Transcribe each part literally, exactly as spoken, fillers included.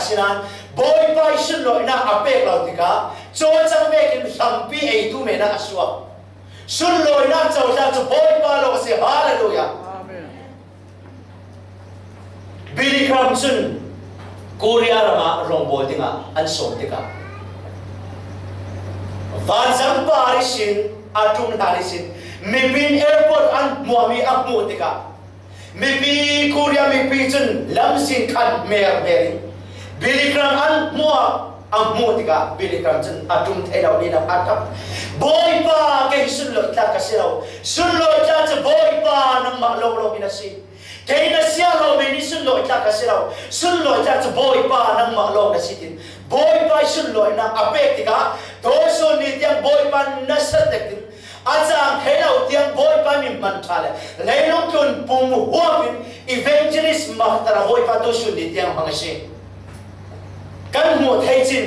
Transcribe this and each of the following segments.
Sinan, Bawipa i sunlawihna a pek lo tikah, cawlcang vekin hlampi eitu menah a suak. Sunlawihna cohlan cu Bawipa lawng a si. Hallelujah. Amen. Billy Graham cun Korea ram ah rawngbawltu dingah an sawm tikah, vanzam par ihsin a ṭum hlan ihsin mipi in airport an hmuahmi a hmuh tikah, mipi, Korea mipi cun lamzin khan mermer in Billy Graham an hmuah a hmuh tikah, Billy Graham cun a ṭum thei lo, ni lam a ṭap. Bawipa, kei hi sunlawih tlak ka si lo. Sunlawih tlak cu Bawipa nangmah lawng lawng in a si. Kei na siah lo men hi sunlawih tlak ka si lo. Sunlawih tlak cu Bawipa nangmah lawng na si, tin Bawipa i sunlawihnak a pek tikah, tuahsun ni tiang Bawipa na sat dek tin, a cang thei lo tiang Bawipa mi hman ṭha le leilung tlun pum huap in evangelist maktar a Bawipa tuahsun ni tiang hmang a si. Kan hmuh theih cin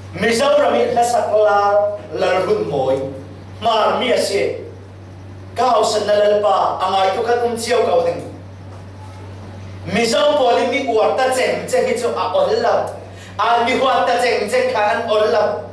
Mizoram i hlasak lar Lalrun Mawi hmarmi a si. Ka hauhsanna Lalpa a ngaitu kan um cio ko ding. Mizo pawl in mi uar ta cengceng hi cu a ol lo. A mi huat ta cengceng kha an ol lo.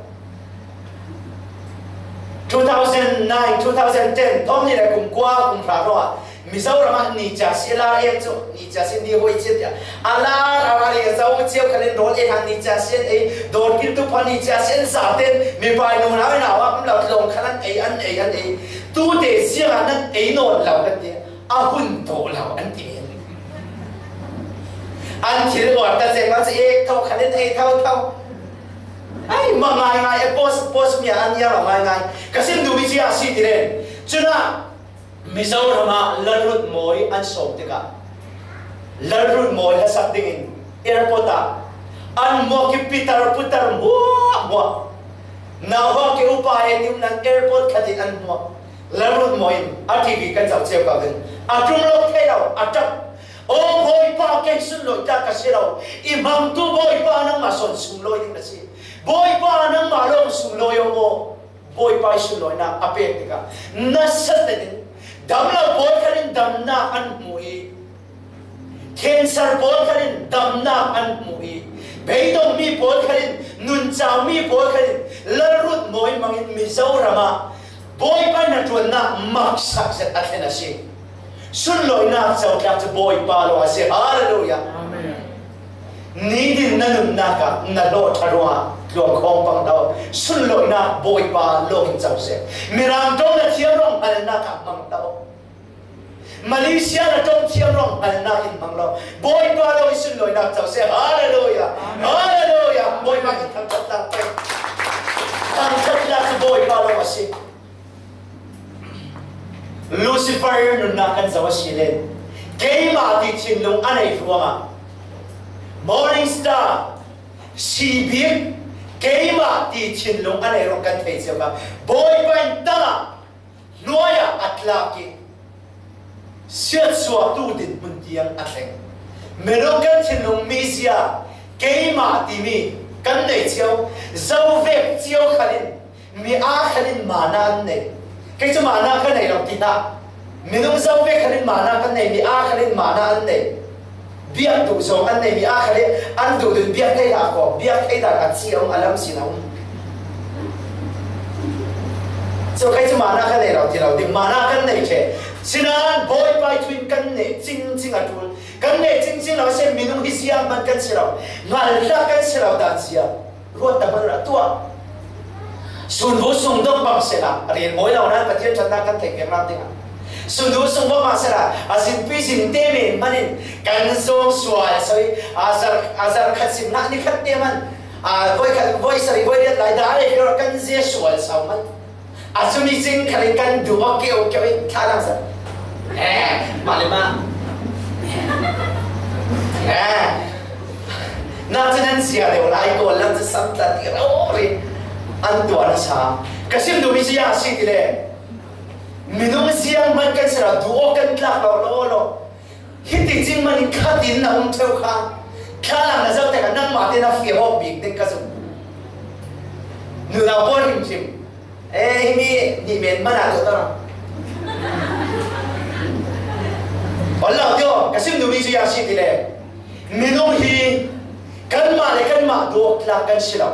Two thousand nine, two thousand ten, thawng nih le kum kua, kum hra ruangah Mizoram ah ni ca si, lar em cu ni ca si, ni hoi cin tiah a lar a lar i zo cio khan in rawl ei hang ni ca si an ei, dawr kil tu pha ni ca si an za ten mipai nunau in au ah um lo tlawng khan an ei, an ei, an ei. Tute ziangah nan ei nawn lo kan ti, a hun tawh lo an ti. An thil uar ta ceng ma cu ek tho khan in ei tho tho. Ai, ma ngai ngai, e post, post mi an ia lo ngai ngai. Ka sim duhmi cu a si ti len. Cunah Mizoram ah Lalrun Mawi an sawm tikah, Lalrun Mawi hlasak dingin airport ah an muak i pitar putar muak muak. Nauhak ke upa he ti um nan airport khat in an muak. Lalrun Mawi in a T V kan zoh cio ko ding. A ṭum lo thei lo, a ṭap. O Bawipa, kei sunlawih tlak ka si lo. I hmangtu Bawipa nangmah sawn sunglawi ding na si. Bawipa nangmah lawng sunglawi aw maw? Bawipa i sunlawinak a pek tikah, nasa tein dam lo pawl khan in damnak an hmu i, cancer pawl khan in damnak an hmu i, beidongmi pawl khan in, nuncaumi pawl khan in, Lalrun Mawi hmangin Mizoram ah Bawipa hnaṭuannak maksak zet a thlen a si. Sunlawinak cotlak cu Bawipa lawng a si. Hallelujah. Amen. Nitin na nunnak ah na hlawh ṭha ruangah tluang khawng pang lo. Sunlawinak Bawipa lawng in co seh. Mirang ṭong na thiam ruang hngalnak ah hmang lo. Malaysia na ṭong thiam ruang hngalnak in hmang lo. Bawipa lawng in sunlawinak co seh. Hallelujah. Hallelujah. Bawipa in thangṭhat tlak pei. Thangṭhat tlak cu Bawipa lawng a si. Lucifer nunnak kan zoh a si len, keimah ti thinlung a nei ruangah, Morning Star, sibik, keimah ti thinlung a nei ruang kan thei cio kha, Bawipa in tangah hnuai ah a tlak i, siatsuaktu dinhmun tiang a thleng. Minung kan thinlung mizia, keimah timi kan nei cio, zo vek cio khalin, mi aa khalin mana an nei. Kei cu mana ka nei lo ti hna. Minung zo vek khalin mana kan nei, mi aa khalin mana an nei. Biak duh zong an nei, mi aa khalin an duh dun biak thei hlah ko, biak thei dan a ci a um, a lam sin a um. So kei cu mana ka nei lo ti lo ding, mana kan nei ṭheh. Sinain Bawipa i thu in kan neh cingcing a ṭul. Kan neh cingcing lo a si, minung hi ziang hman kan si lo, hngaltlak kan si lo dan zia. Ruat tak hmanh rah tuah. Sunbu sungdok bang sehla, a rian mawi lo nain Pathian ṭhatnak kan theih vengnak dingah. Sunbu sungdok bang sehla, a zingpi zingte men hmanh in kan zong sual so i, a zar, a zar khat zing hna ni khat te hmanh, a voi khat, voi sarih, voi riat lai dah a lei kan zia sual so hmanh. A cu mi cing khalin kan duh awk keu keu i thla lang sa. Eh, mah le mah. Eh. Nak cu nan zia deuh lai, Kawl lam cu samtlat i rori an tuah nasa. Ka sim duhmi cu ya a si ti le, minung ziang hmanh kan si lo, duh awk kan tlak lo, lo, lo. Hiti cing hmanh in khat in na um ṭheu kha, thla lang na zoh tikah nangmah te na fir awk bik ding ka zumh. Nunau pawl hrimhrim. Eh, himi nih men man ah dawh tawn. Ol lo tio, ka sim duhmi cu ya si ti le, minung hi duak tlak kan si lo.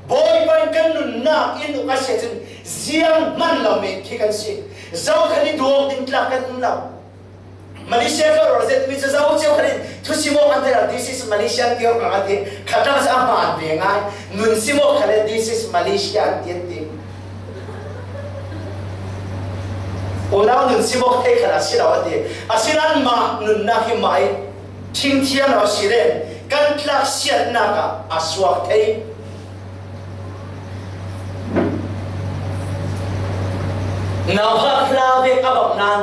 Bawipa in kan nunnak in uk a si ahcun zianghman lo men khi kan si. Zokhal i duak ding tlak kan um lo. Malaysia kha rawl zetmi cu zo cio khan in thusim awk an theih lo, "This is Malaysia," an ti awk a ti. Khatlam cu a hmaan ve ngai. Nun sim awk kha le, "This is Malaysia," an ti, an ti. Unau nun sim awk thei khan a si lo a ti. Asinain mah nunnak hi mah i ṭhingthiam lo a si len kan tlaksiatnak ah a suak thei. Nauhak hla vek a bang nan,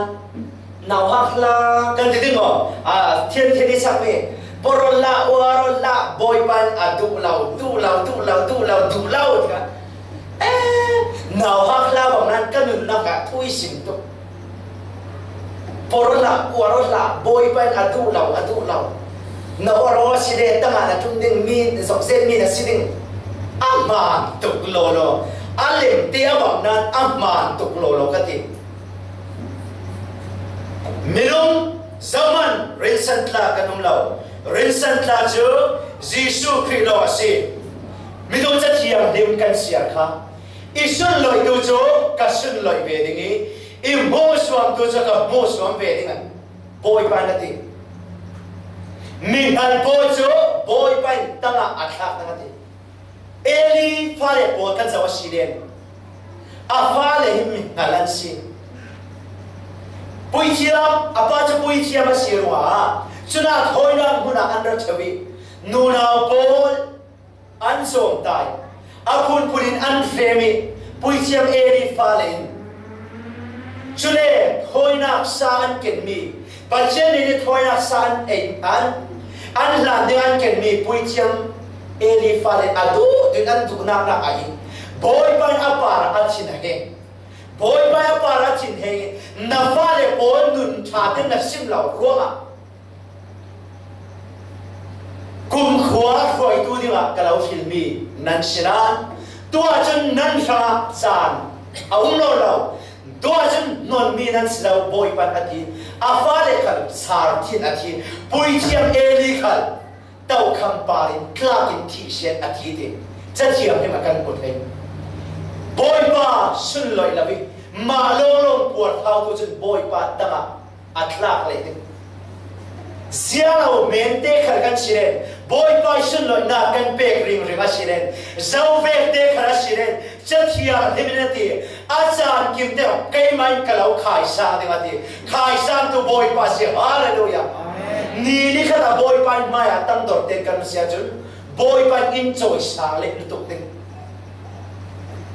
nauhak hla kan ti ding maw? A, thianthian i sakmi, "Porol la, uarol la, Bawipa in a duh lo, duh lo, duh lo, duh lo, duh lo," tikah, eh, nauhak hla bang nan ka nunnak ah thu i sim tuk. "Porol la, uarol la, Bawipa in a duh lo, a duh lo. Na uarol a si le tangah na tlung ding mi, zokzetmi na si ding." A hmaan tuk lawlaw, a lemte a bang nan a hmaan tuk lawlaw ka ti. Minung zohman rinsan tla kan um lo. Rinsan tla cu Jesuh Khrih lawng a si. Mitung Cathiang hlim kan siar kha i sunloihtu cu ka sunloih ve ding i, i hmuhsuamtu cu ka hmuhsuam ve ding an Bawipa in a ti. Mihngal pawl cu Bawipa in tangah a thlak ding a ti. Eli fale pawl kan zoh a si len a fale hi mihngal an si. Puithiam, a pa cu puithiam a si ruangah cun a thawinak hmun ah an ra ṭheu i nunau pawl an zawmtai, a phunphun in an hrem i puithiam Eli fale in cule thawinak sa an kenmi, Pathian nih nih thawinak sa an ei, an, an hlan ding an kenmi puithiam Eli fale a duh ding an duhnak nak ah i Bawipa in a par a thin a heng. Bawipa in a par a thin heng i na fale pawl nun ṭha te na sim lo ruangah kumkhua hruaitu dingah ka lo hrilmi nan si nain, tuah cun nan hrangah caan a um lo lo. Tuah cun hnonmi nan si lo, Bawipa in a ti. A fale khal sar thin a thi. Puithiam Eli khal tokham par in tlak in thihsiat a thi ti Cathiang him a kan hmu thei. Bawipa sunloih lo i mah lawnglawng puarthautu cun Bawipa tangah a thlak leh ding. Ziang lo mente khal kan si len, Bawipa sunloihnak kan pek ringring a si len, zo vekte khal a si len, Cathiang him in a ti, a caan kim deuh keimah in ka lo khaisang ding a ti. Khaisangtu Bawipa si. Hallelujah. Amen. Ni nikhat ah Bawipa in hmaiah tangdor tein kan si ahcun Bawipa in cawisang leh lutuk ding.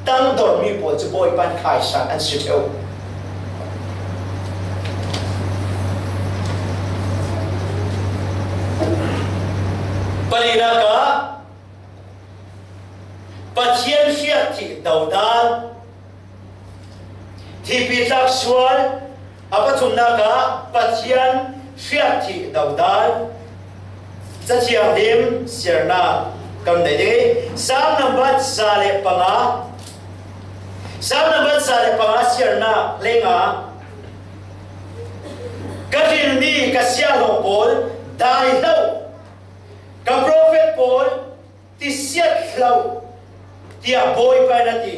Tangdormi pawl cu Bawipa in khaisang an si ṭheu. Palinak ah Pathian hriakthih dodal, thihpitlak sual, a pathumnak ah Pathian hriakthih dodal, Cathiang hlim siarnak kan nei ding i, Salm nambat za le panga, Salm nambat za le panga siarnak lenga, ka hrilmi ka siahhlawh pawl dai hlah, ka profet pawl tisiat hlah, tiah Bawipa in a ti.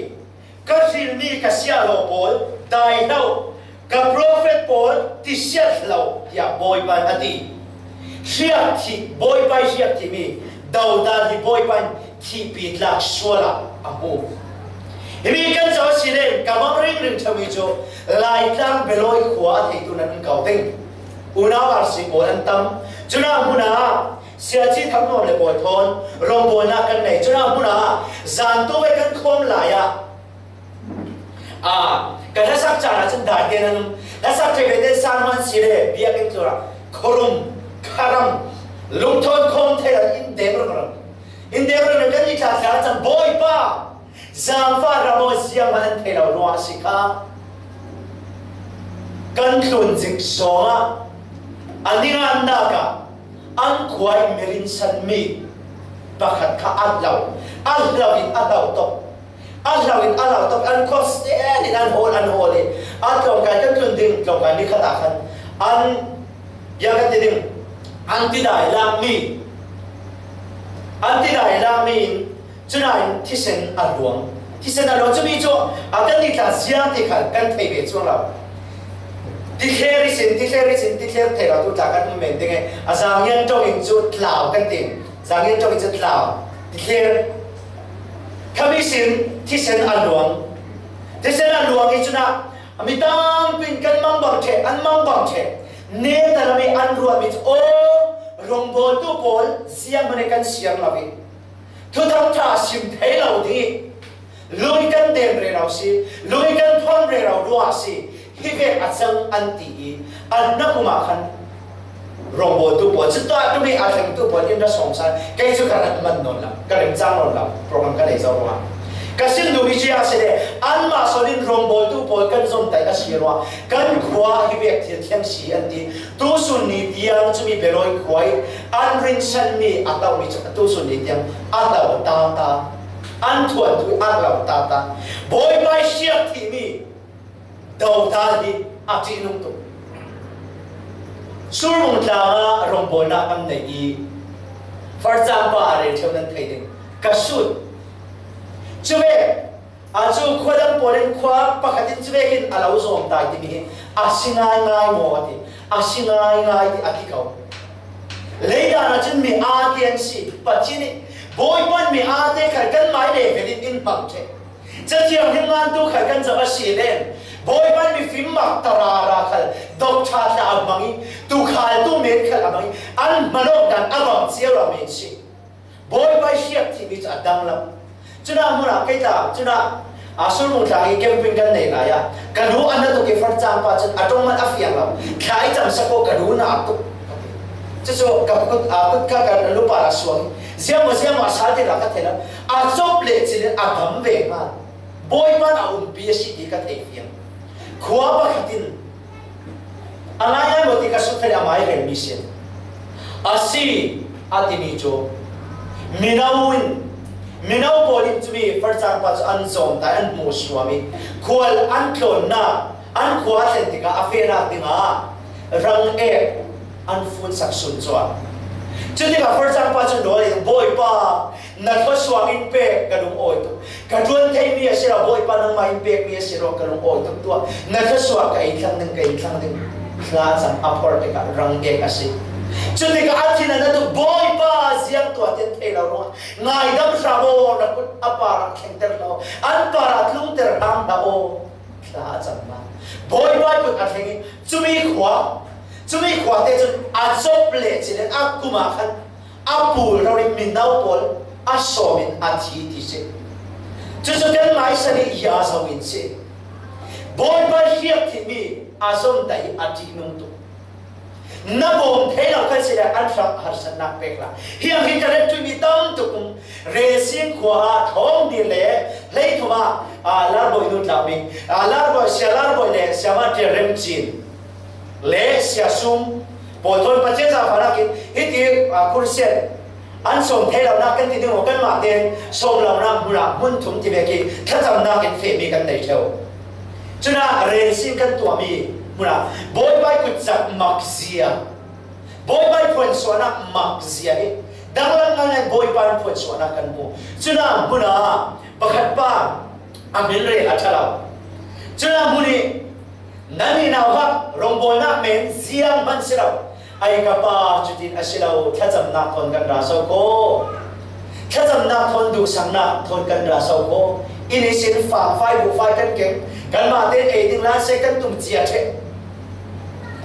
Ka hrilmi ka siahhlawh pawl dai hlah, ka profet pawl tisiat hlah, tiah Bawipa in a ti. Hriakthih, Bawipa i hriakthihmi dodal hi Bawipa in thihpitlak sual ah a hmu. Himi kan zoh a si len ka mang ringring ṭheumi cu Laitlang Bialawi khua a theitu nan um ko ding. Unau arsi pawl an tam. Cunah hmun ah Siaci Thang Nuam le pawl thawn rawngbawlnak kan nei. Cunah hmun ah zantu ve kan khawm lai ah, aa, ka hlasak caan ah cun dai te nan um. Hlasak thei ve te san hman si le biakinn tlur ah khuarum, kharam, lungthawn khawm thei lo in deng ringring. In deng ringring kan i tla tla cang Bawipa. Zaangfah ram aw zianghman an thei lo ruang a si kha. Kan tlunzing zongah a ningannak ah an khua i mi rinsanmi pakhat kha a hlo, a hlo in a hlo tok, a hlo in a hlo tok, an khua sen in an hawl, an hawl i a tlawngkai kan tlun ding tlawngkai ni khat ah khan an, ya kan ti ding, an tidai lakmi, An ti lai la mi in, cu nain thisen a luang. Thisen a luang cu mi cu a kan nih tla ziang ti khan kan thei ve cuang lo. Tithler i sin, tithler i sin, tithler thei lo tu tla kan um men ding e. A zangian ṭong in cu tlau kan ti. Zangian ṭong in cu tlau. Tithler. Khami sin thisen a luang. Thisen a luang i cunah a mi tampi in kan mangbang ṭheh, an mangbang ṭheh. Neta lam i an ruahmi cu, aw, rongbawltu pawl zianghman i kan siar lo i, Thuthang ṭha sim thei lo ding i, lung i kan den rero si, lung i kan phuan rero ruah si, hi vek a cang an ti i, an hnakum ah khan rongbawltu pawl, cutah ṭum i a thlengtu pawl in ra sawm san, kei cu ka rat man nawn lo, ka remcang nawn lo, program ka nei zo ruah. Ka sim duhmi cu a si le, anmah sawn in rongbawltu pawl kan zomtai a si ruah, kan khua hi vek thil thleng si an ti. Tusun ni tiang cumi Belawi khua i an rinsanmi a tomi cu tusun ni tiang a to tata, an thuantu i a to tata. Bawipa i hriak thihmi do tal hi a ṭihnung tuk. Surmung tlang ah rongbawlnak kan nei i, farcangpa a rel ṭheu nan thei ding ka sut. Cu ve, aa, cu khuadang pawl in khua pakhat in cu vekin a lo zawm tai timi hi a si ngaingai maw a ti, a si ngaingai ti a ti ko. Leidan ahcun mi aa tiang si, Pathian i Bawipa in mi aa te khal kan mai le velin in hmang ṭheh. Cathiang him ngantu khal kan zoh a si len, Bawipa in mifim mak tarara khal dok ṭha tla a hmang i, tukhaltu men khal a hmang i, an hmanawk dan a bang cio lo men si. Bawipa i hriak thihmi cu a dang lo. Cunah hmunah kei tla, cunah, aa, Surmung tlang i camping kan nei lai ah ka lu a na tuk i farcangpa cun a ṭong man a fiang lo. Thla i camsak ko ka lu na tuk. Cucu ka kut, aa, kut kha ka lu pa a suang i ziangmaw ziangmaw a sal te la ka thei lo. A cop le cil in a dam ve hnga. Bawipa in a umpi a si ti ka thei fiang. Khua pakhat in a ngaingai maw ti ka sut kha le a mai rengmi si. A si a timi cu mino in, mino pawl in cumi farcangpa cu an zawmtai, an hmuhsuam i khual an tlawnnak, an khua a thlen tikah a fehnak dingah rang ek an funsak sun cuah. Cutikah farcangpa cun rawl in, Bawipa, na thluasuak in pek ka lungawi tuk. Ka ṭuan theimi a si lo, Bawipa, nangmah in pekmi a si lo, ka lungawi tuk tuah. Na thluasuak ka ei thlang ding, ka ei thlang ding. Thla a cam a phor tikah rang ek a si. Cutikah a thin a na tuk, Bawipa, ziang tuah tian thei lo ruangah ngaidam hram aw, na kut a parah thlengter hlah aw, an parah tlungter hram hlah aw. Thla a cam hna. Bawipa kut a thleng i cumi khua, cumi khua te cun a cop le cil in a kum ah khan a pul rori mino pawl a sawm in a thi ti si. Cucu kan maisan i ya zo in si. Bawipa hriak thimi a zomtai a ṭihnung tuk. Na bawm thei lo kan si le an hrang harsatnak pek hlah. Hiang hi ka ret ṭuihmi tam tuk um. Relsing khua ah thawng dir le hleithum ah, aa, Larbawi nu tlakmi, aa, Larbawi, Sia Larbawi le Sia Mate Remcin le Sia Sum pawl thawn Pathian zaangfahnak in hiti, aa, kursiat an sawm thei lonak kan ti ding maw, kanmah tein sawm lonak hmunah hmun thum ti vek i thlacamnak in fehmi kan nei ṭheu. Cunah relsing kan tuahmi hmunah Bawipa i kutcak makzia, Bawipa i phuansuahnak makzia hi danglam ngai ngai Bawipa in phuansuahnak kan hmu. Cunah hmunah pakhat pa a hmin rel a ṭha lo. Cunah hmun i nan i nauhak rongbawlnak men ziang hman si lo. Ai ka pa, cutin a si lo, thlacamnak thawn kan ra so ko. Thlacamnak thawn duhsaknak thawn kan ra so ko. Inn ihsin fangfai buhfai kan keng. Kanmah tein ei ding lansei kan tum cia ṭheh.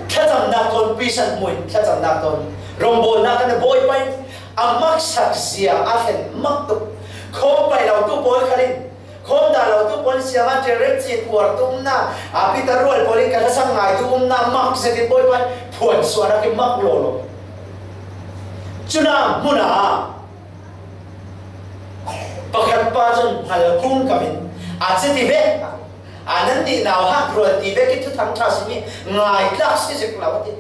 Thlacamnak thawn pisan hmuin, thlacamnak thawn rongbawlnak kan Bawipa in a maksak zia a thlen mak tuk. Khawm pai lo tu pawl khalin, khawm dah lo tu pawl in siama ṭialrem cin uar tu umna, a Peter rual pawl in ka hlasak ngai tu umna mak zetin Bawipa in phuansuahnak hi mak lawlaw. Cunah hmunah pakhat pa cun hngal kung kamin a citi ve. A nan nih nauhak rual ti vek i thuthang ṭha simi ngai tlak si zik lo a ti.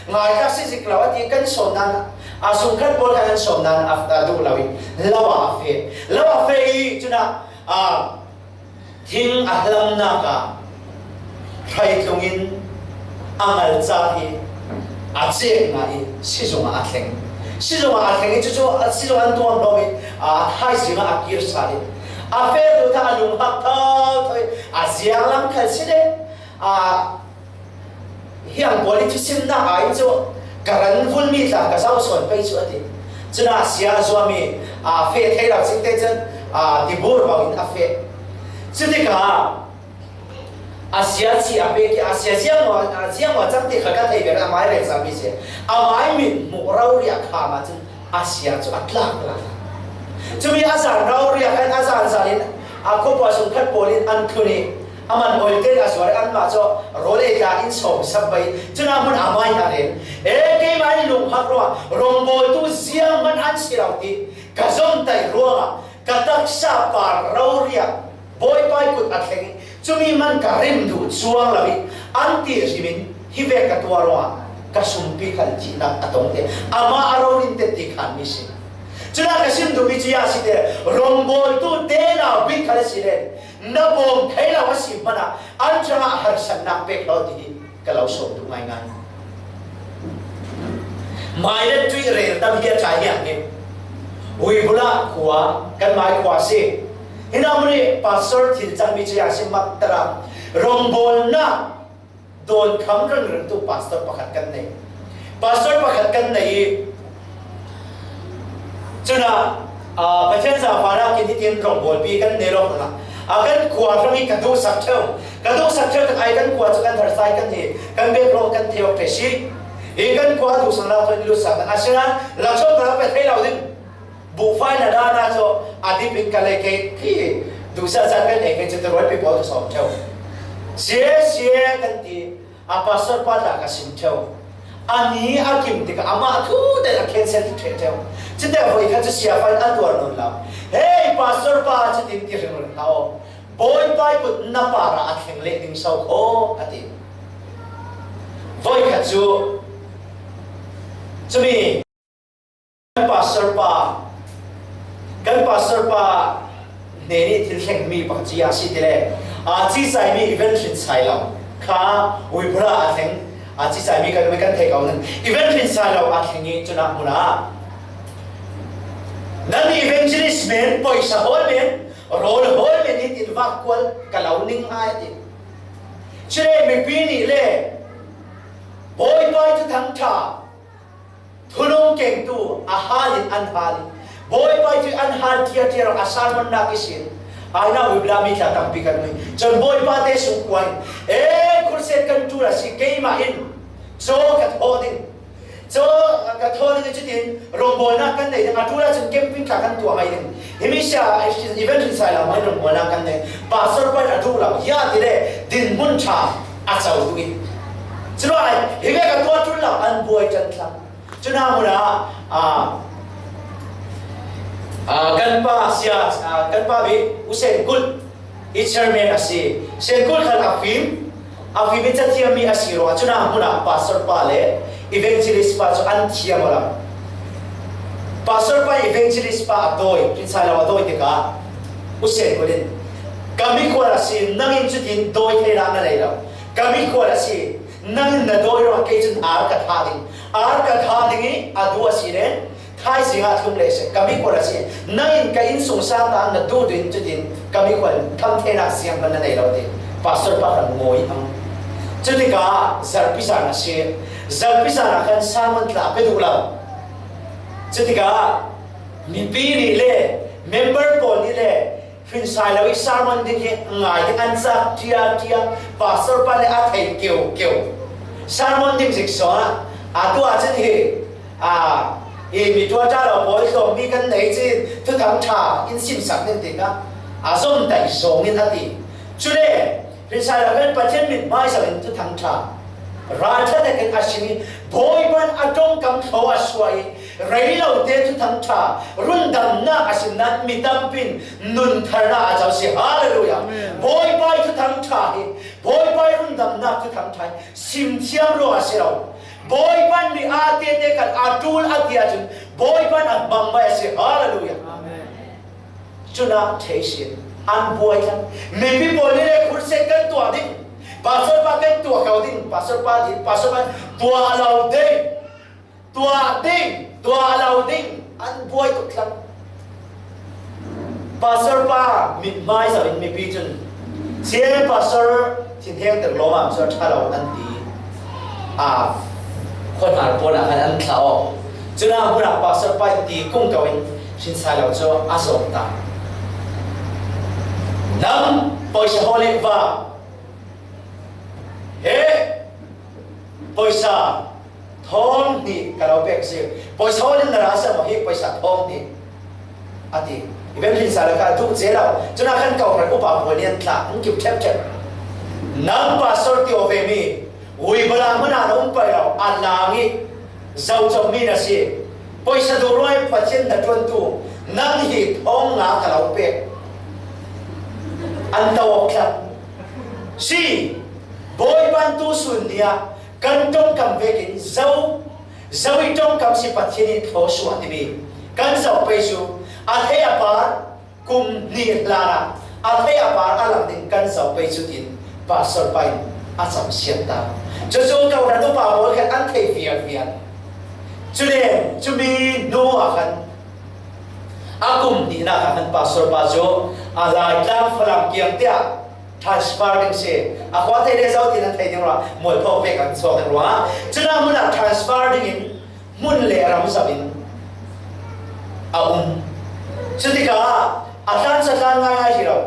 Ngai tlak si zik lo a ti, kan sawm nan a sungkhat pawl kha kan sawm nan a, a duh lo i lo a feh. Lo a feh i cunah, a, thing a hlamnak ah hrai tlung in a ngalca hi a cek ngai i sizung ah a thleng. Sizung a thleng i cucu a sizung an tuam lo i a thaizing a kir sa i a feh tu ta a lunghak thau thau i a ziang lam khal si le a hiang pawl i thusimnak ah in cu ka ran vulmi tla ka zoh sawn pei cu a ti. Cun a sia a zuami a feh thei lo sing te cun a tibur bangin a feh. Cutikah a sia chih a pek i a sia ziangmaw a ziangmaw cang ti kha ka thei ve a mai rel cangmi si. A mai mit hmuh rori a kham ahcun a sia cu a tlak lala. Cumi a zan rori a khan a zan zan in a khuapaw sung khat pawl in an thlun i a man oil te a zuar i anmah cu rawl ei tla in sawm sak pei. Cun a hmun a mai a rel. E, keimah in lunghak ruangah rawngbawltu ziang man an si lo ti ka zomtaih ruangah ka taksa par rori ah Bawipa i kut a thleng i cumi man ka rim duh cuang lo i an ti hrim in hi ve ka tuah ruangah ka sumpi khal thihnak a tong te. Amah a rori in teti khanmi si. Cunah ka sim duhmi cu a si te, rawngbawltu te nau bik khal a si le na bawm thei lo a si hmanah an hrangah harsatnak pek lo ti hi ka lo sawm duh ngaingai. Mai le tuih rel tam hi a ṭha hiang hi. Uibula khua kan mai khua si. Hinah mun i pastor thil cangmi cu a si mak tara rawngbawlnak dawnkham ringringtu pastor pakhat kan nei. Pastor pakhat kan nei i cunah, aa, Pathian zaangfahnak in hitin rawngbawlpi kan nei lawk hna. A kan khua hrang i ka duhsak ṭheu. Ka duhsak ṭheu tak ai kan khua cu kan harsai kan hi. Kan bek lawng kan thei awk ṭheh si. Hi kan khua duhsaknak thawn i lutsak kan a si nain laksawng kan pe thei lo ding. Buhfai na dan ah cu a dip in ka lei kei khi duhsah zat kan ei kei cu rualpi pawl ka sawm ṭheu. Sia, sia kan ti. A pastor pa tla ka sim ṭheu. A ni a kim tikah amah thu te a cancel ti ṭheh ṭheu. Cite voi kha cu sia fai a tuar nawn lo. Hei, pastor pa, cutin ti hringhring hna aw. Bawipa i kut na parah a thleng leh ding so kho, a ti. Voi kha cu cumi Kan pastor pa, kan pastor pa hnen i thil thlengmi pakhat cu a si ti le, aa, cicaimi event hrin sai lo kha uibula a thleng, aa, cicaimi kan, kan thei ko nan event hrin sai lo a thleng i cunah hmun ah nan evangelist men, poisa hawl men, rawl hawl men hi tin vak kual ka lo ning hai a ti. Cule mipi nih le Bawipa i Thuthang ṭha Thunung kengtu a hal in an hal i Bawipa i cu an hal ṭhiaṭhia rawh a sermonnak ihsin ai na uiblami tla tampi kan ngei. Cun Bawipa te sungkuan in, e, khurset kan ṭul a si, keimah in caw ka thawh ding, caw ka thawh ding i cutin rawngbawlnak kan nei ding, a ṭul ahcun camping tla kan tuah ngai ding. Himi sia event hrin sai lo, mai rawngbawlnak kan nei. Pastor pa in a duh lo, hi a ti le dinhmun ṭha a co duh i curuai hi ve ka tuah ṭul lo, an buai ṭan thlang. Cunah hmun ah, aa, aa, kan pa sia, aa, kan pa bik U Sen Kulh i chairman a si. Sen Kulh khal a fim, a fim i cathiammi a si ruangah cunah hmun ah pastor pa le evangelist pa cu an thiam aw lo. Pastor pa evangelist pa a dawi, hrin sai lo a dawi tikah U Sen Kulh in, ka mikhual a si, nang in cutin dawi theinak na nei lo. Ka mikhual a si, nang in na dawi ruangah kei cun ar ka thah ding. Ar ka thah ding i a duh a si le thaizing ah thlung leh seh, ka mikhual a si. Nang in ka innsungsang ta na duh ding cutin ka mikhual in tham theinak ziang hman na nei lo ti. Pastor pakhat ngawi hmang. Cutikah zarhpi zan a si. Zarhpi zan ah khan sermon tla pe duh lo. Cutikah mipi nih le member pawl nih le hrin sai lo i sermon ding hi ngai ding an cak ṭhiaṭhia, pastor pa le a thei keu keu. Sermon ding zik zongah a tu ahcun hi, aa, i mi ṭuaṭa lo pawl tlawmmi kan nei cin Thuthang ṭha in simsak ding tikah a zomtaih zong in a ti. Cule hrin sai lo kan Pathian min hmaizah in Thuthang ṭha ralṭha takin a sim i Bawipa in a ṭongkam thlaw a suah i rei lote Thuthang ṭha rundamnak a sim nain mi tampi in nun tharnak a co si. Hallelujah. Amen. Bawipa i Thuthang ṭha hi, Bawipa i rundamnak Thuthang ṭha hi sim thiam ruang a si lo. Bawipa in mi aa tete khan a ṭul a ti ahcun Bawipa in a hmang mai a si. Hallelujah. Amen. Cunah thei sin an buai thlang. Mipi pawl nih le khurset kan tuah ding, pastor pa kan tuah ko ding, pastor pa ding, pastor pa tuah lo ding. Tuah ding, tuah lo ding, an buai tuk thlang. Pastor pa mithmai zau in mipi cun, "Sia, Pastor thinheng tek lawm ah cu a ṭha lo," an ti. A khuahnar pawl ah khan an thlah aw. Cun a hmun ah Pastor pa in ti kung ko in hrinsai lo cu a zawm ta. "Nang pawisa hawl in va, he pawisa thawng hnih ka lo pek si. Pawisa hawl in na ra a si maw, hi pawisa thawng hnih," a ti. I veng hrinsai lo kha duh cia lo. Cun a khan kawhhran upa pawl nih an thlah, an kip ṭhep ṭhep. "Nang Pastor ti aw ve mi, Uibala hmun ah na um paih lo, a lang i zo cawm mi na si. Pawisa duh ruangah Pathian na ṭuantu, nang hi thawng nga ka lo pek," an to awk thlang. Si, Bawipa in tu sun ni ah kan ṭongkam vekin zo, zo i ṭongkam si Pathian i thlawsuah timi kan zoh pei cu a thei a par kum hnih hlan ah a thei a par a lang ding kan zoh pei cu tin Pastor pa in a camsiat ta. Cucu kawhhran upa pawl khan an thei vialvial. Cule cumi hnu ah khan a kum hnihnak ah khan Pastor pa cu a Laitlang Falam kiang tiah transfer ding si. A khua thei le zo ti nan thei ding ruah, mualpho pek an chuak ding ruah. Cun a hmun ah transfer ding in hmun le ram zoh in a um. Cutikah a tlansa tlan ngaingai hi lo.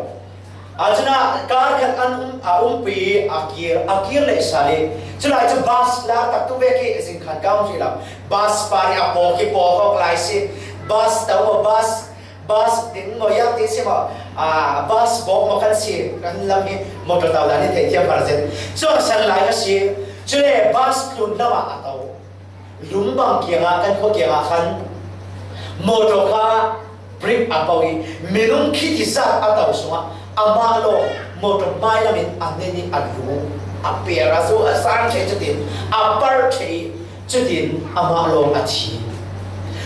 A cun ah kar khat an um, a umpi a kir, a kir leh sal i, culai cu bus lak taktuk ve khi zingkhan ka um rih lo. Bus par i a pawk i pawk awk lai si. Bus to maw, bus, bus ding maw, yak ti si maw, a, bus bawk maw kan si, kan lam hi motor tau dan i theithiam har zet. Cu a san lai ka si. Cule bus tlun lam ah a to. Lung bang kiangah, kan khua kiangah khan motor kha brake a po i minung khiti zat a to sungah amah lawng motor hmailam in a nen i a lu a per a zu a sang ṭheh cutin a par ṭheh i cutin amah lawng a thi.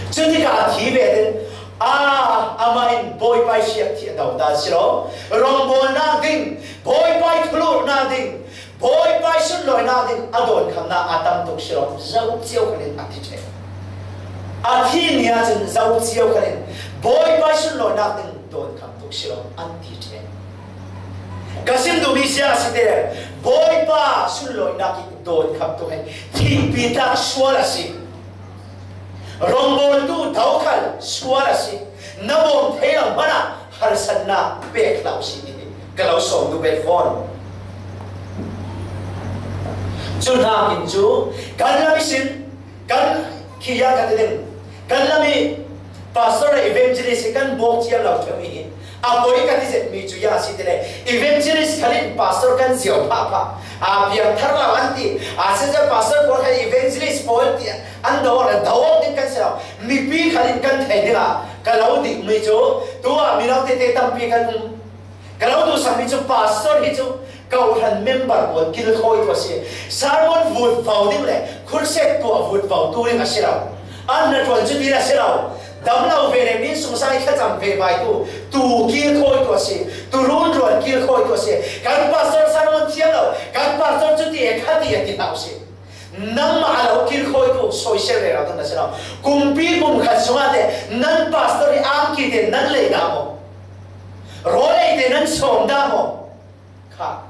Cutikah a thi ve tin, a, amah in Bawipa i hriak thih a do ta si lo. Rawngbawlnak ding, Bawipa i thulurnak ding, Bawipa i sunlawinak ding a dawnkhamnak a tam tuk si lo, zo cio khalin a ti ṭheh. A thi ni ahcun zo cio khalin Bawipa i sunlawinak ding dawnkham tuk si lo, an ti ṭheh. Ka sim duhmi ziah a si ti le, Bawipa sunlawinak i dawnkham tuk hi thihpi tlak sual a si. Rawngbawltu dokhal sual a si. Na bawm thei lo hmanh ah harsatnak pek hlah usih, ti hi ka lo sawm duh bet fawn. Cu hnakin cu kan lam ihsin, kan khi ya ka ti ding, kan lam i pastor le evangelist hi kan bawk thiam lo ṭheu mi hi. A poi ka ti zetmi cu ya a si ti le, evangelist khal in pastor kan ziau phah phah. A piang thar lo an ti. A siseh pastor pawl kha evangelist pawl ti an do awk le do awk ding kan si lo. Mipi khal in kan thei dingah ka lo dikmi cu tu ah mino tete tampi kan um. Ka lo duhsakmi cu pastor hi cu kawhhran member pawl kilkhawitu a si. Sermon vutvo ding le khurset tuah vutvo tu ding a si lo. An hnaṭuan cu ti a si lo. Dam lo ve le min sungsang i thlacam ve vaitu, tu kilkhawitu a si. Tu runruan kilkhawitu a si. Kan pastor sermon thiam lo, kan pastor cu ti e kha ti a ti hna usih. Nangmah a lo kilkhawitu soisel rero tu na si lo. Kumpi kum khat sungah te nan pastor i angki te nan lei dah maw? Rawl ei te nan sawm dah maw? Kha.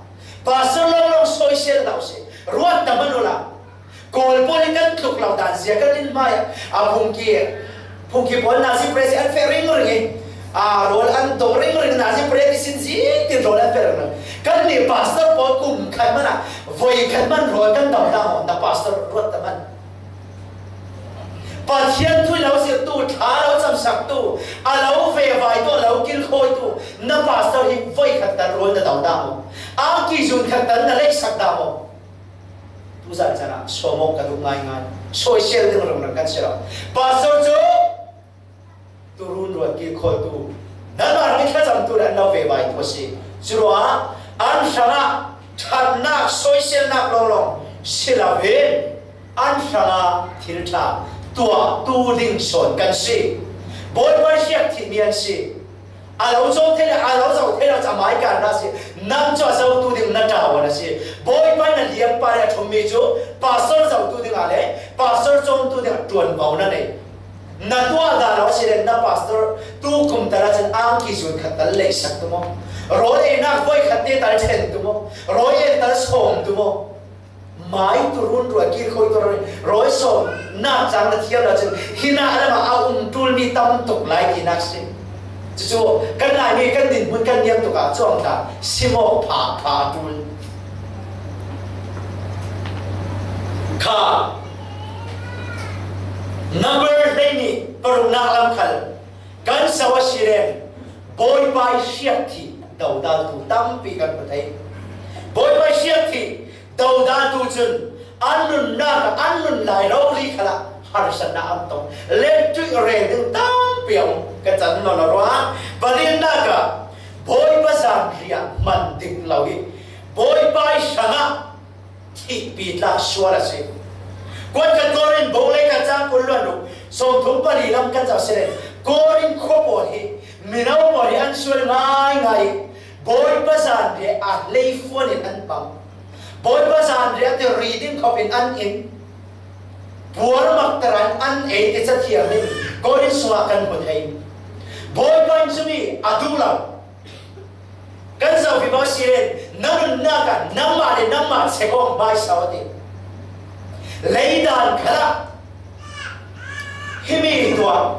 Pastor lawnglawng soisel hna usih. Ruat ta hmanh ula. Kawl pawl hi kan tluk lo dan zia kan in hmai ah, a phungki, phungki pawl nazi press an feh ringring i, a rawl an dong ringring, nazi press i sin zi tin rawl an feh ringring. Kan nih pastor pawl kum khat hmanh ah voi khat hmanh rawl kan dam hna maw? Na pastor ruat ta hmanh. Pathian thu i lo zirhtu, thla lo camsaktu, a lo vevaitu, a lo kilkhawitu, na pastor hi voi khat tan rawl na do dah maw? Angki zun khat tan na leihsak dah maw? Tuzan caan ah sawm awk ka duh ngaingai. Soisel ding ringring kan si lo. Pastor cu tu runruat kilkhawitu, nanmah hrang i thlacamtu le an lo vevaitu a si. Curuangah an hrangah ṭhatnak, soiselnak lawnglawng si loin an hrangah thil ṭha tuahtu ding sawn kan si. Bawipa hriak thihmi an si. A lo cawm thei le, a lo zoh thei lo cu a mai kan hna si. Nang cu a zohtu ding na ṭuan a si. Bawipa na liampa le a ṭhummi cu pastor zohtu ding ah le pastor cawmtu ding ah ṭuanvo na nei. Na tuah dah lo a si le na pastor tu kum tal ah cun angki zun khat tal lei sak tu maw? Rawl einak voi khat te tal ṭhen tu maw? Rawl ei tal sawm tu maw? Mai tu run ruah kir khoi tu run rawi sawm nak cang na thiam lo cun, hi nak lam ah a um ṭulmi tam tuk lai tinak si. Cucu kan Laimi kan dinhmun kan niam tuk ah cuang ta si maw, pha pha ṭul. Kha number hleini paruknak lam khal kan zoh a si len Bawipa i hriak thih dodaltu tampi kan hmu thei. Bawipa i hriak thih dodaltu cun an nunnak ah an nun lai rori khalah harsatnak an tong. Len ṭuih rel ding tampi a um. Ka can nawn lo ruah palinnak ah Bawipa zanriah hman dik lo i Bawipa i hrangah thihpi tlak sual a si. Kuat khat Korin bawlei khat cang kul luan ruk sawmthum pali lam kan zoh si len Korin khua pawl hi mino pawl hi an sual ngaingai i Bawipa zanriah a hleifuan in an pang. Bawipa zanriah ti ri ding khawp in an in puar makter an an ei ti cathiam in Korin sungah kan hmu thei. Bawipa in cumi a duh lo. Kan zoh vivo si len na nunnak ah nangmah le nangmah chekawng hmaisa aw ti. Leidan khalah himi tuah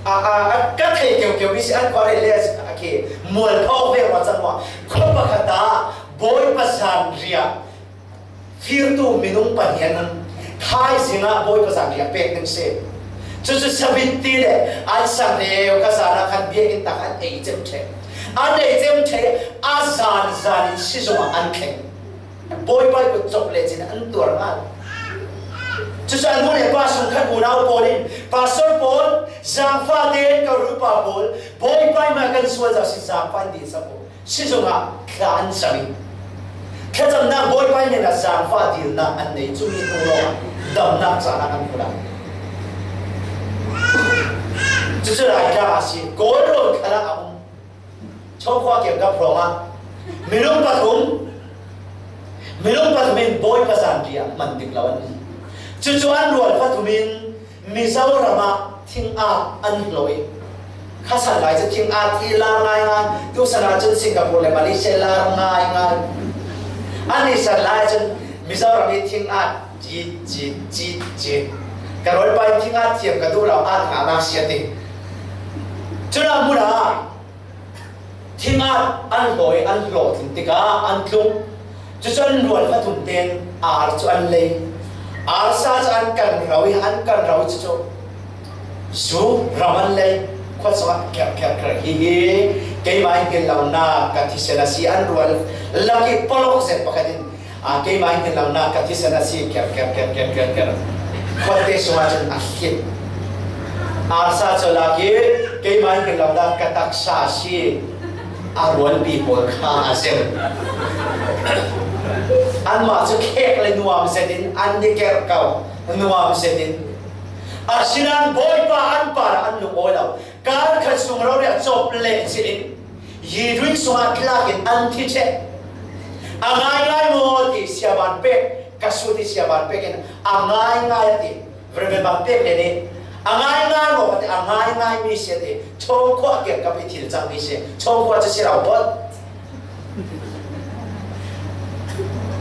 a, a, a ka thei keukeu mi si an khuarei le a khi mual phawk ve maw cang maw? Khua pakhat ah Bawipa zanriah firtu minung pahnih an um. Thaizing ah Bawipa zanriah pek ding si. Cucu sabit ti le an sang reu ka zan ah khan biakinn tak an ei cem ṭheh. An ei cem ṭheh, a zan zan in sizung ah an thleng. Bawipa i kut cawk le cin an tuar ngai. Cucu an nu le pa sung khat unau pawl in, pastor pawl, zangfah te, ka rupa pawl, Bawipa i mah kan sual zau si zangfah in dil sa pawl. Sizung ah thla an cam i thlacamnak Bawipa i hnenah zangfah dilnak an nei, cumi hnu lawng ah damnak caan ah an hmu lai. Cucu Laitlang ah a si, Kawl rawn khalah a um. Chawngkhua kiangkap hrawng ah minung pathum, minung pathum in Bawipa zanriah hman dik lo an um. Cucu an rual pathum in Mizoram ah thing at an hlawh i, khasan lai cu thing at hi lar ngaingai, tusan ah cun Singapore le Malaysia lar ngaingai. An i san lai cun Mizoram i thing at cit, cit, cit, cit. Ka rualpa in thing at thiam ka duh lo, at ngahnak si a ti. Cun a hmun ah Thing at an hlawi, an hlawh tling tikah an tlung. Cucu an rual pathum tein ar cu an lei. Arsa cu an kan ro i, an kan ro i cucu zu ram an lei. Khua sungah ker, ker, ker, hi hi, keimah i hngilh lonak ka thisen a si, an rual lak i palawk zet pakhat in, "Aa, keimah i hngilh lonak ka thisen a si, ker, ker, ker, ker, ker, ker." Khuate sungah cun a hlit. Arsa cu lak i, "Keimah i hngilh lonak ka taksa a si," a rualpi pawl kha a zem. Anmah cu khek le nuam zetin an i ker ko, nuam zetin. Asinain Bawipa an parah an lungawi lo. Kar khat sung rori a cawp leh cih in, Yidrin sungah tlak in an thi ṭheh. A ngaingai maw ti, siaban pek, ka sut i siaban pek in a ngaingai a ti. Reverend Bang pek le nih, a ngaingai maw ka ti, a ngaingai mi si a ti. Chawngkhuah kiangkap i thil cang mi si. Chawngkhuah cu si lo pawt.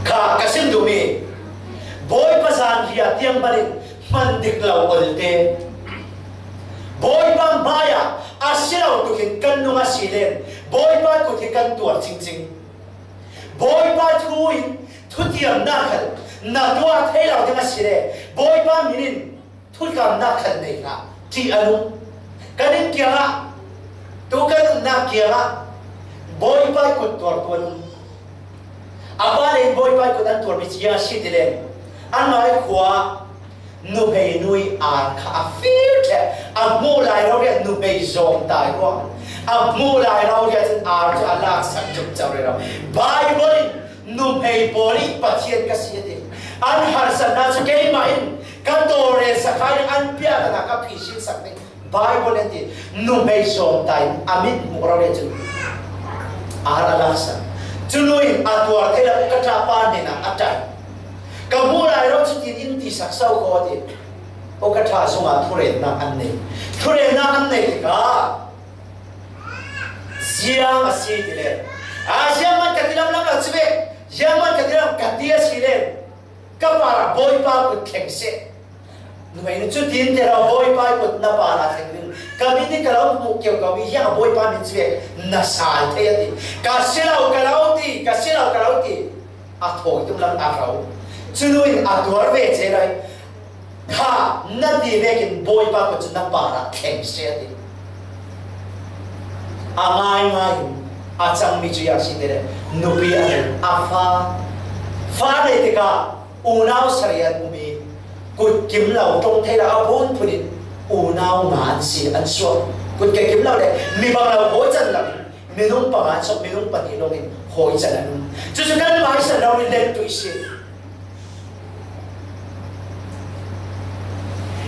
Kha ka sim duhmi, Bawipa zan hria tiang hman in hman dik lo olte. Bawipa hmaiah a si lo tukin kan nung a si len Bawipa kut hi kan tuar cingcing. Bawipa thu in thutiamnak khal na tuah thei lo ding a si le Bawipa min in thutlamnak khal nei hlah, ṭih a nung. Kan inn kiangah tu kan umnak kiangah Bawipa kut tuartu an um. A pa le in Bawipa kut an tuarmi cu a si ti len, anmah i khua nuhmei nu i ar kha a fir ṭheh. A hmuh lai rori ah nuhmei zawng tai ruang. A hmuh lai rori ah cun ar cu a laksak tuk co rero. Baibal in nuhmei pawl i Pathian ka si a ti. An harsatnak cu keimah in ka tawlrel sak kha in an piahnak ka phihsin sak ding. Bible in ti, numei zawm ta in a mit hmuh rau le cun ar a laksak. Cu nu in a tuar thei lo, ka ṭha pa hnenah a ṭan. Ka hmuh lai lo cutin in ti sak so ko ti. Aw ka ṭha zongah thurennak an nei. Thurennak an nei tikah ziang a si ti le, a ziang man ka ti lamlam lo cu ve, ziang man ka ti lam ka ti a si le, ka parah Bawipa kut thleng seh. Numei nih cutin ti lo, Bawipa kut na parah thleng ding. Ka mit nih ka lo hmuh keu ko mi hiang a Bawipa min cu ve na sal thei a ti. Ka si lo ka lo ti, ka si lo ka lo ti. A thawi tuk lam a hro. Cu nu in a tuar ve ce lai. Kha na ti vekin Bawipa kut cu na parah thleng seh a ti. A ngaingai in a cangmi cu ziang si ti le, nupi a nung a fa. Fa nei tikah unau sarih an um i kut kim lo, ṭong thei lo, a phunphun in unau nga an si, an suak. Kut ke kim lo le mi bang lo hawi can lo, minung panga an suak, minung pahnih lawngin hawi can an um. Cucu kan mai san lo in len tuih si.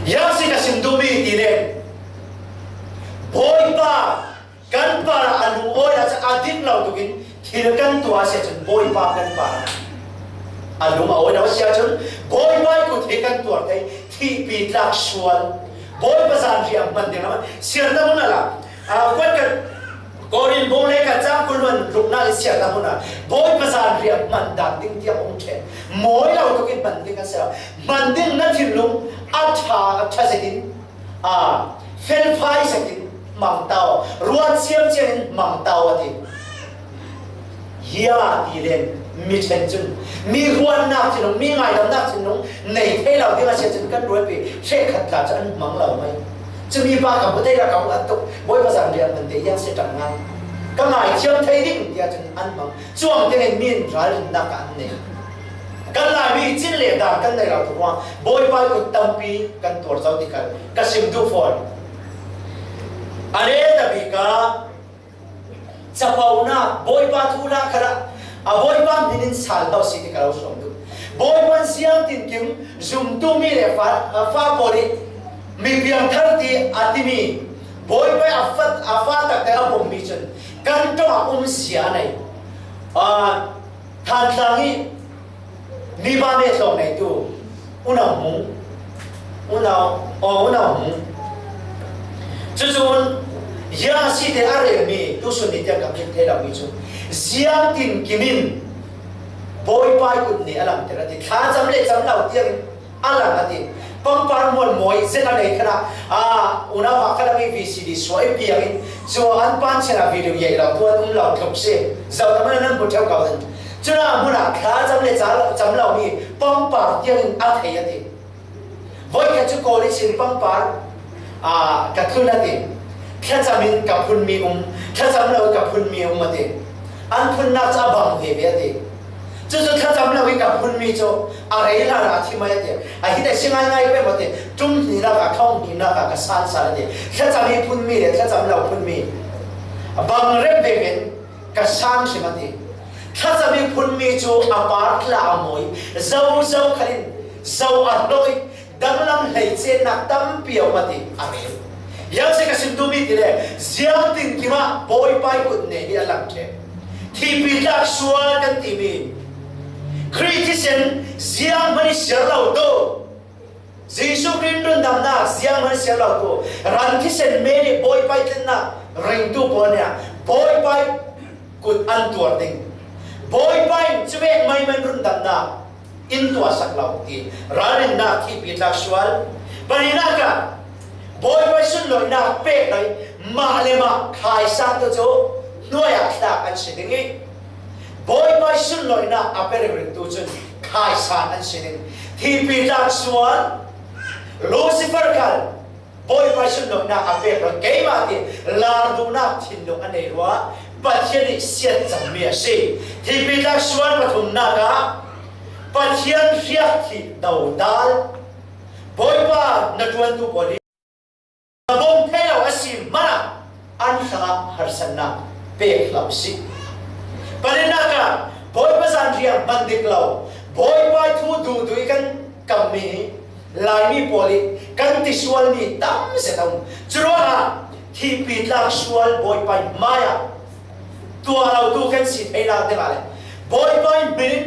Ziang si ka sim duhmi ti le, Bawipa kan parah a lungawi ah cun a dik lo tukin thil kan tuah a si ahcun Bawipa kan parah a lungawi lo a si ahcun Bawipa ih kut hi kan tuar thei, thihpi tlak sual, Bawipa zanriah hman ding a, siarnak hmun a la, aa, kuat kan Korin bung le ka cang kul hman ruknak in siarnak hmun a Bawipa zanriah hman dan ding tiang um ṭhen. Mawi lo tukin hman ding a si lo. Hman ding na thinlung a ṭha, a ṭha zetin, aa, felfai zetin hmang ta aw, ruat ciamciam in hmang ta aw a ti. Ziang a ti len mi ṭhen cun mi ruatnak thinlung, mi ngaidamnak thinlung nei thei lo ding a si ahcun kan rualpi hrekkhat tla cu an hmang lo mai. Cumi pa ka hmu thei lo, ka hmu a tuk, Bawipa zanriah hman te ziang si ṭang ngai. Ka ngaithiam thei ding tiah cun an hmang. Cuang tiangin mi in ralrinnak kha an nei. Kan Laimi cin le dan kan nei lo tuk ruang Bawipa ih kut tampi kan tuar zo ti kha ka sim duh fawn. A reta bik ah caponak, Bawipa thuhla khalah a Bawipa hmin in sal lo si ti ka lo suang duh. Bawipa in ziang tinkim zumtu mi le fa, fa pawl ih mi piangthar ti a timi Bawipa ih a fa, a fa taktak a pommi cun kan ṭongah um zia a nei. Aa, Thantlang ih mi ba me tlawng neitu unau hmung, unau, aw, unau hmung. Cucun ziang a si te a relmi tusun ni tiang kan hmuh thei lomi cu ziang tinkim in Bawipa ih kut nih a langter a ti. Thlacam le cam lo tiangin a lang a ti. Pangpar muanmawi zet a nei khan ah, aa, unau hakha lam ih V C D suah ih piak in cu an pan chin ah video ngeih lo tu an um lo tluk si. Zoh tam an nan hmu ṭheu ko ding. Cun a hmun ah thlacam le ca, cam lomi pangpar tiangin a thei a ti. Voikhat cu college in pangpar, aa, ka thlun a ti. Thlacam in ka phunmi um, thlacam lo in ka phunmi um a ti. An phunnak cu a bang veve a ti. Cucu thlacam lo in ka phunmi cu a rei hlan ah a thi mai a ti. A hi te si ngaingai pei maw ti. Ṭum hnihnak ah, thong hnihnak ah ka san sal a ti. Thlacam ih phunmi le thlacam lo phunmi a bang rep veve in ka san hrim a ti. Thlacam ih phunmi cu a par tla a mawi, zozo khal in zo a hlawk ih danglam hleicennak tampi a um a ti, a rel. Ziang si ka sim duhmi ti le, ziang tinkim ah Bawipa ih kut nih hi a lang ṭheh. Thihpi tlak sual kan timi Khrih thisen zianghman ih siar lo tu, Jesuh Khrih rundamnak zianghman siar lo tu, ran thisen men ih Bawipa ih tlennak ringtu pawl nih Bawipa ih kut an tuar ding. Bawipa in cuvek maiman rundamnak in tuahsak lo ti ralrinnak thihpi tlak sual. Pahnihnak ah Bawipa ih sunlawinak pek lo ih mah le mah khaisang tu cu hnuai ah tlak an si ding ih Bawipa ih sunlawinak a pe ringringtu cun khaisan an si ding. Thihpi tlak sual, Lucifer khal Bawipa ih sunlawinak a pek rua, keimah ti lar duhnak thinlung a nei rua, Pathian ih siat cangmi a si. Thihpi tlak sual pathumnak ah Pathian hriak thih dodal, Bawipa na ṭuantu pawl hi na bawm thei lo a si hmanah an hrangah harsatnak pek hlah u sih. Pahnihnak ah Bawipa zanriah hman dik lo, Bawipa ih thu duhduh ih kan kammi hi Laimi pawl i kan ti sual mi tam zet a um. Curuangah thihpi tlak sual Bawipa i mai-ah tuah lo tu kan si thei nak dingah le Bawipa i min in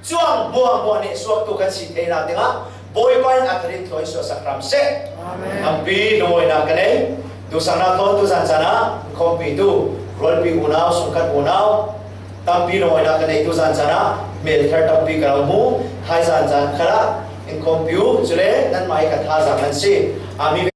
cuang muahmuah nehsuak tu kan si thei nak dingah Bawipa in a tharin thawi suahsak hram seh. Amen. Tampi lungawinak ka nei. Tusangnak thawn tuzan canah khawmpi tu rualpi unau, sungkhat unau tampi lungawinak ka nei. Tuzan canah hmelthar tampi ka lo mu. Hai zan can khalah in khawmpi uh cule nanmah hi ka thazang nan si. A mi